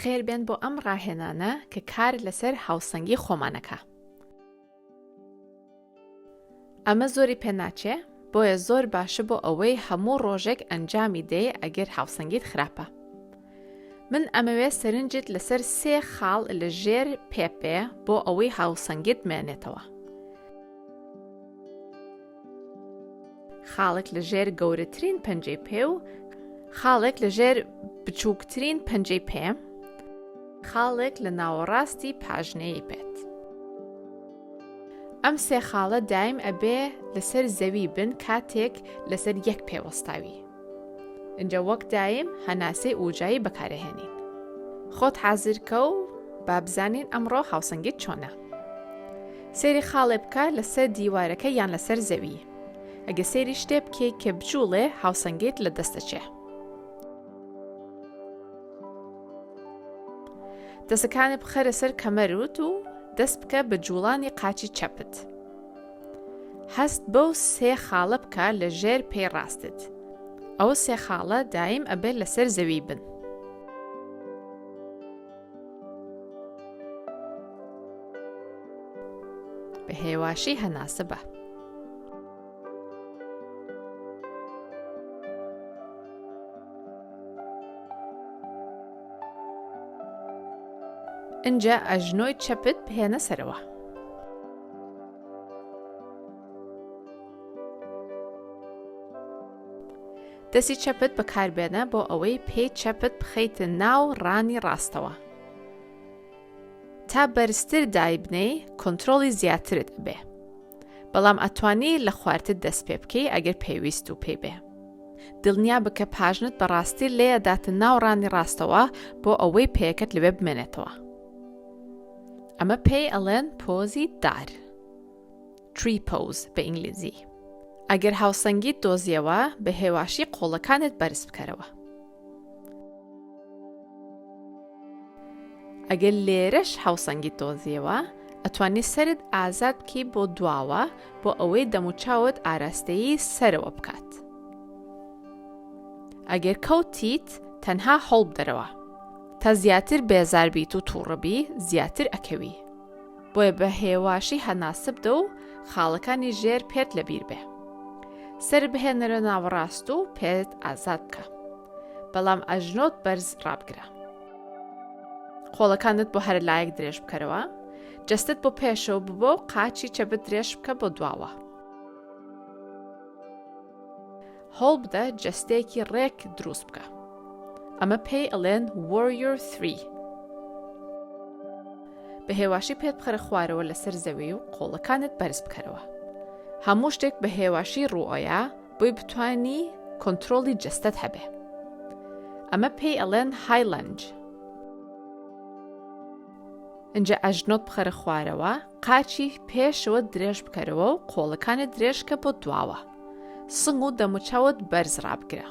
بەخێربێن بۆ ئەم ڕاهێنانە کە کار لەسەر هاوسەنگی خۆمانەکا. ئەمە زۆری پێ ناچێ بۆیە زۆر باشە بۆ ئەوەی هەموو ڕۆژێک ئەنجامی دەی ئەگەر هاوسەنگیت خراپە. من ئەمەوێ سەرنجت لەسەر سێ خاڵ لە ژێر پێ بێ بۆ ئەوەی هاوسەنگیت بمێنێتەوە. خاڵێک لە ژێر گەورەترین پەنجەی پێ و خاڵێک لە ژێر بچووکترین پەنجەی پێ، خاڵێک لە ناوەڕاستی پاژنەیی پێت. ئەم سێ خاڵە دایم ئەبێ لەسەر زەوی بن کاتێک لەسەر یەک پێ وەستاوی. ئینجا وەک دایم هەناسەی ئوجایی بەکارەهێنین. خۆت حازرکە و با بزانین ئەمڕۆ هاوسەنگیت چۆنە. سەیری خاڵێ بکە لەسەر دیوارەکە یان لەسەر زەوی. ئەگە سەیری شتێ بکەی کە بجوڵێ هاوسەنگیت لە دەست دەچێ. دەسەکانت بخەرە سەر کەمەرت و دەست بکە بە جوڵانی قاچی چەپت. هەست بەو سێ خاڵە بکە لە ژێر پێی ڕاستت. ئەو سێ خاڵە دایم ئەبێ لەسەر زەوی بن. بە هێواشی هەناسە بە. ئینجا ئەژنۆی چەپت بهێنە سەرەوە. دەستی چەپت بەکاربێنە بۆ ئەوەی پێی چەپت بخەیتە ناو ڕانی ڕاستەوە. تا بەرزتر دایبنێی کۆنترۆڵی زیاترت ئەبێ. بەڵام ئەتوانی لە خوارتر دەست پێ بکەی ئەگەر پێویست و پێی بێ. دڵنیا بە کە پاژنت بە ڕاستی لێ ئەداتە ناو ڕانی ڕاستەوە بۆ ئەوەی پێیەکەت لەوێ بمێنێتەوە. ئەمە پێی ئەڵێن پۆزی دار. Tree Pose بە ئینگلیزی. ئەگەر هاوسەنگیت دۆزیەوە بە هێواشی قۆڵەکانت بەرز بکەرەوە. ئەگەر لێرەش هاوسەنگیت دۆزیەوە ئەتوانی سەرت ئازاد بکەی بۆ دواوە بۆ ئەوەی دەموچاوت ئاراستەیی سەرەوە بکات. ئەگەر کەوتیت تەنها هەوڵبدەرەوە. تا زیاتر بێزار بیت و توڕەبی زیاتر ئەکەوی. بۆیە بە هێواشی هەناسە بدە و خاڵەکانی ژێر پێت لەبیر بێ. سەرت بهێنەرە ناوەڕاست و پێت ئازاد بکە. بەڵام ئەژنۆت بەرز ڕابگرە. قۆڵەکانت بۆ هەر لایەک درێژ بکەرەوە. جەستەت بۆ پێشەوە ببە و قاچی چەپت درێژ بکە بۆ دواوە. هەوڵبدە جەستەیەکی ڕێک دروست بکە. ئەمە پێی ئەڵێن Warrior Three. بە هێواشی پێت بخەرە خوارەوە لەسەر زەوی و قۆڵەکانت بەرز بکەرەوە. هەموو شتێک بە هێواشی ڕووئەیا بۆی بتوانی کۆنترۆڵی جەستەت هەبێ. ئەمە پێی ئەڵێن High Lunge. ئینجا ئەژنۆت بخەرە خوارەوە، قاچی پێشەوەت درێژ بکەرەوە و قۆڵەکانت درێژکە بۆ دواوە. سنگ و دەموچاوت بەرز ڕابگرە.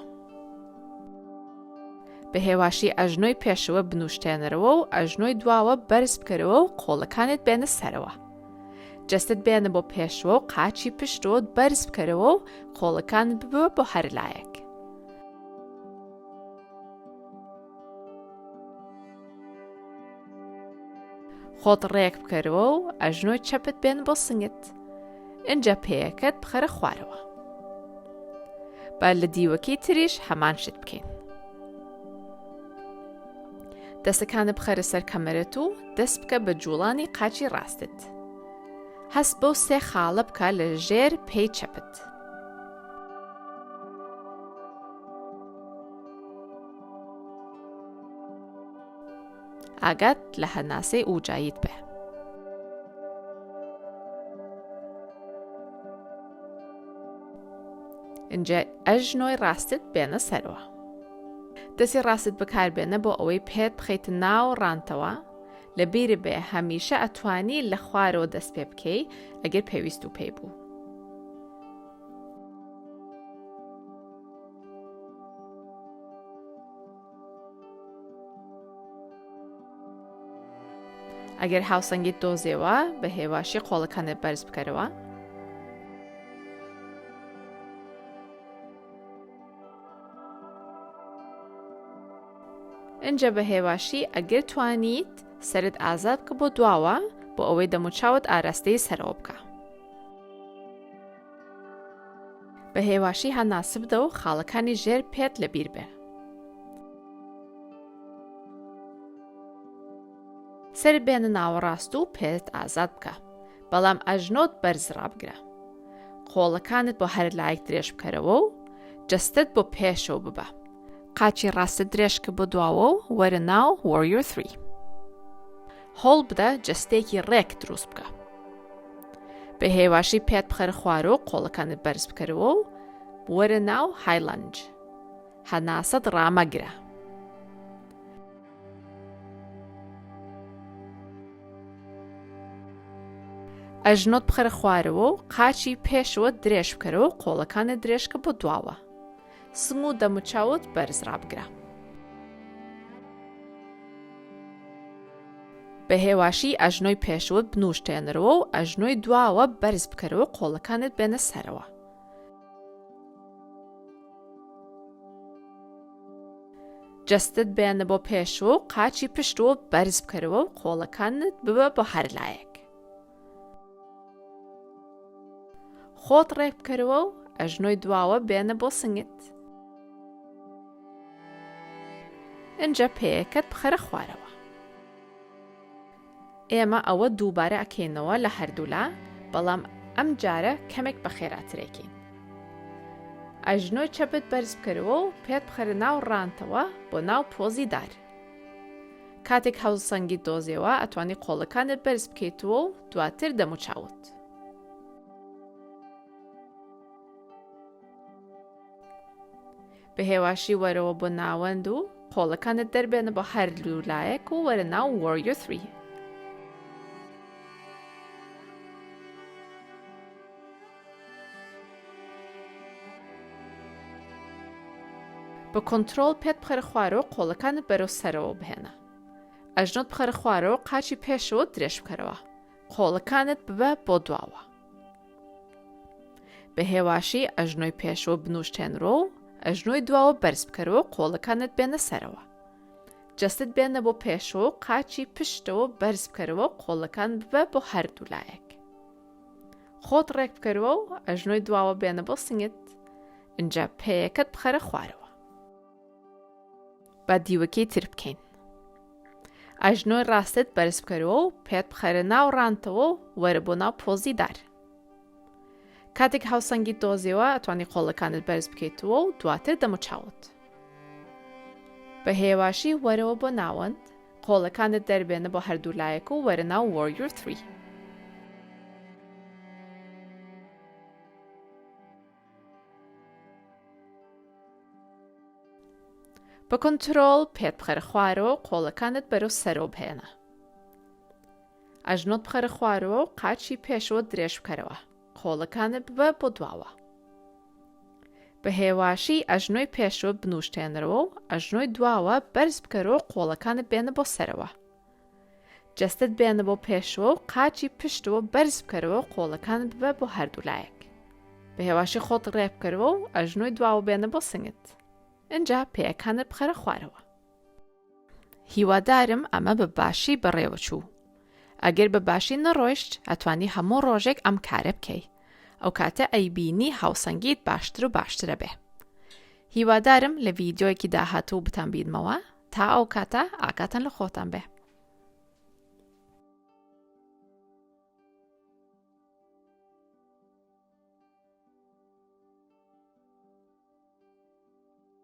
بە هێواشی ئەژنۆی پێشەوە بنوشتێنەرەوە و ئەژنۆی دواوە بەرز بکەرەوە و قۆڵەکانت بێنە سەرەوە. جەستەت بێنە بۆ پێشەوە و قاچی پشتەوەت بەرز بکەرەوە و قۆڵەکانت ببە بۆ هەر لایەک. خۆت ڕێک بکەرەوە و ئەژنۆی چەپت بێن بۆ سنگت ئینجا پێیەکەت بخەرە خوارەوە با لە دیوەکەی تریش هەمان شت بکەین دەسەکانە بخەرە سەر کەمەرت و دەست بکە بە جوڵانی قاچی ڕاستت هەست بەو سێ خاڵە بکە لە ژێر پێی چەپت ئاگات لە هەناسەی ئوجاییت بێ. ئینجا ئەژنۆی ڕاستت بێنە سەرەوە. دەستی ڕاستت بەکاربێنە بۆ ئەوەی پێت بخەیتە ناو ڕانتەوە، لە بیرت بێ هەمیشە ئەتوانی لە خوارەوە دەست پێ بکەی ئەگەر پێویست و پێی بوو. ئەگەر هاوسەنگیت دۆزیەوە بە هێواشی قۆڵەکانت بەرز بکەرەوە. ئینجا بە هێواشی ئەگەر توانیت سەرت ئازاد بکە بۆ دواوە بۆ ئەوەی دەموچاوت ئاراستەی سەرەوە بکە. بە هێواشی هەناسە بدە و خاڵەکانی ژێر پێت لەبیر بێ. سەرت بێنە ناوەڕاست و پێت ئازاد بکە، بەڵام ئەژنۆت بەرز ڕابگرە. قۆڵەکانت بۆ هەر لایەک درێژ بکەرەوە و جەستەت بۆ پێشەوە ببە. قاچی ڕاستت درێژکە بۆ دواوە و وەرە ناو Warrior 3. هەوڵ بدە جەستەیەکی ڕێک دروست بکە. بە هێواشی پێت بخەرە خوارەوە و قۆڵەکانت بەرز بکەرەوە و وەرە ناو High Lunge. هەناسەت ڕامەگرە. ئەژنۆت بخەرە خوارەوە و قاچی پێشەوەت درێژ بکەرەوە و قۆڵەکانت درێژکە بۆ دواوە. سنگ و دەموچاوت بەرز ڕابگرە. بە هێواشی ئەژنۆی پێشوت بنوشتێنەرەوە و ئەژنۆی دواوە بەرز بکەرەوە قۆڵەکانت بێنە سەرەوە. جەستەت بێنە بۆ پێشەوە و قاچی پشتەوە بەرز بکەرەوە و قۆڵەکانت ببە بۆ هەر لایەک. خۆت ڕێک بکەرەوە و ئەژنۆی دواوە بێنە بۆ سنگت. ئینجا پێیەکەت بخەرە خوارەوە. ئێمە ئەوە دووبارە ئەکەینەوە لە هەردوولا بەڵام ئەم جارە کەمێک بە خێراترێکین. ئەژنۆی چەپت بەرز بکەرەوە و پێت بخەرە ناو ڕانتەوە بۆ ناو پۆزی دار. کاتێک هاوسەنگیت دۆزیەوە ئەتوانی قۆڵەکانت بەرز بکەیتەوە و دواتر دەموچاوت. بە هێواشی وەرەوە بۆ ناوەند و قۆڵەکانت دەربێنە بۆ هەردوو لایەک و وەرە ناو Warrior 3. بە کۆنترۆڵ پێت بخەرە خوارەوە قۆڵەکانت بەرەو سەرەوە بهێنە. ئەژنۆت بخەرە خوارەوە قاچی پێشەوەت درێژ بکەرەوە. قۆڵەکانت ببە بۆ دواوە. بە هێواشی ئەژنۆی پێشەوە بنوشتێنرۆ و ئەژنۆی دواوە بەرز بکەرەوە قۆڵەکانت بێنە سەرەوە. جەستت بێنە بۆ پێشەوە و قاچی پشتەوە بەرز بکەرەوە قۆڵەکان ببە بۆ هەردوو لایەک. خۆت ڕێک بکەرەوە و ئەژنۆی دواوە بێنە بۆ سنگت ئینجا پێیەکەت بخەرە خوارەوە. با دیوەکەی تر بکەین. ئەژنۆی ڕاستت بەرز بکەرەوە و پێت بخەرە ناو ڕانتەوە و وەرە بۆ ناو پۆزی دار. کاتێک هاوسەنگیت دۆزیەوە ئەتوانی قۆڵەکانت بەرز بکەیتەوە و دواتر دەموچاوت. بە هێواشی وەرەوە بۆ ناوەند، قۆڵەکانت دەربێنە بۆ هەردوو لایەک و وەرە ناو Warrior 3. بە کۆنترۆڵ پێت بخەرە خوارەوە و قۆڵەکانت بەرەو سەرەوە بهێنە. ئەژنۆت بخەرە خوارەوە و قاچی پێشەوە درێژ بکەرەوە. قۆڵەکانت ببە بۆ دواوە. بە هێواشی ئەژنۆی پێشەوە بنوشتێنەرەوە و ئەژنۆی دواوە بەرز بکەرەوە و قۆڵەکانت بێنە بۆ سەرەوە. جەستەت بێنە بۆ پێشەوە و قاچی پشتەوە بەرز بکەرەوە و قۆڵەکانت ببە بۆ هەردوو لایەک. بە هێواشی خۆت ڕێک بکەرەوە و ئەژنۆی دواوە بێنە بۆ سنگت. ئینجا پێیەکانت بخەرە خوارەوە. هیوادارم ئەمە بە باشی بەڕێوە چوو. ئەگەر بە باشی نەڕۆیشت ئەتوانی هەموو ڕۆژێک ئەم کارە بکەی. ئەوکاتە ئەیبینی هاوسەنگیت باشتر و باشترە بێ. هیوادارم لە ڤیدیۆیەکی داهاتوو بتانبینمەوە. تا ئەوکاتە ئاگاتان لە خۆتان بێ.